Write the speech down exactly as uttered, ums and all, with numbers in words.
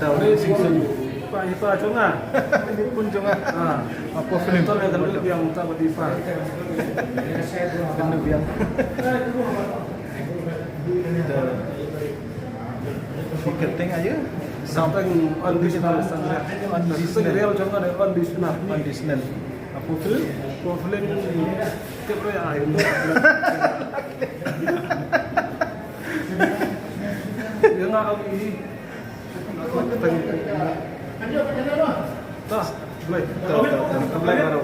Tau ni sing sing. Pa ipa chonga. Ni pun chonga. Ah. Apa film? Tau ya kan biang tak bad ipa. Kena biang. Dah. Ficketing aja. Something unconditional. Unconditional. Real chonga deh unconditional. Unconditional. Apa film? Apa film? Kita ya. Ya nggak aku ini. Tah, baik. Tah, tah, tah. Baik, baru.